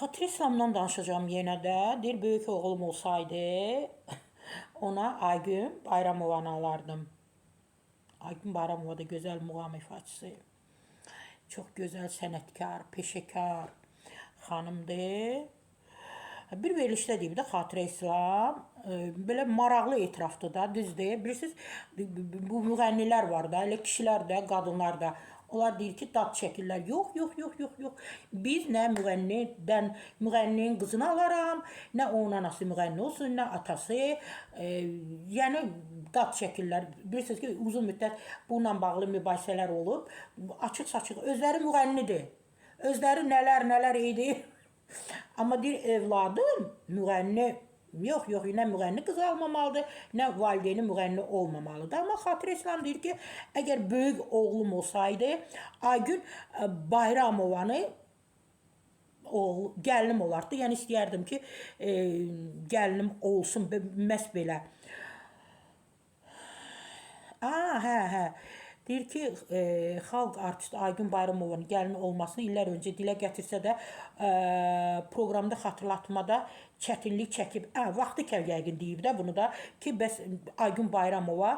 Xatirə İslamdan danışacağam yenə də. Deyir, böyük oğlum olsaydı, ona Aygün Bayramovanı alardım. Aygün Bayramova da gözəl muğam ifaçısı. Çox gözəl sənətkar, peşəkar xanımdır. Bir verilişdə deyib də Xatirə İslam, belə maraqlı etirafdır da, düzdür. Bilirsiniz, bu müğənnilər var da, elə kişilər də, qadınlar da. Onlar deyir ki, dad çəkirlər. Yox, yox, yox, yox, yox. Biz nə müğənnidən, müğənninin qızını alaram, nə onun anası müğənni olsun, nə atası. Yəni dad çəkirlər. Bilirsiniz ki, uzun müddət bununla bağlı mübahisələr olub. Açıq-saçıq özləri müğənnidir. Özləri nələr-nələr edir. Amma deyir evladım müğənni yox, yox, nə müğənni qızı almamalıdır, nə valideyni müğənni olmamalıdır. Amma Xatirə İslam deyir ki, əgər böyük oğlum olsaydı, Aygün Bayramovanı oğul, gəlinim olardı. Yəni istəyərdim ki, gəlinim olsun, məhz belə. Aa, hə, hə. Deyir ki, xalq artisti Aygün Bayramovanın gəlini olmasını illər öncə dilə gətirsə də, proqramda xatırlatmada çətinlik çəkib. Hə, vaxtı ikən yəqin deyib də bunu da ki, bəs Aygün Bayramova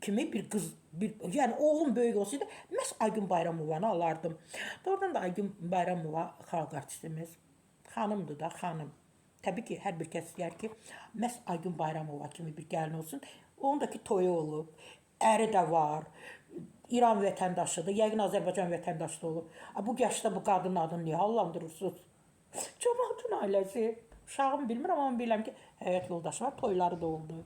kimi bir qız, bir, yəni oğlum böyük olsaydı, məhz Aygün Bayramovanı alardım. Doğrudan da Aygün Bayramova xalq artistimiz. Xanımdır da, xanım. Təbii ki, hər bir kəs istəyər ki, məhz Aygün Bayramova kimi bir gəlin olsun. Onun da ki toyu olub, əri də var, İran vətəndaşıdır, yəqin Azərbaycan vətəndaşı da olub. A, bu yaşda bu qadının adını niyə hallandırırsınız? Camaatın ailəsi. Uşağım bilmirəm, amma bilirəm ki, həyat yoldaşı var, toyları da oldu.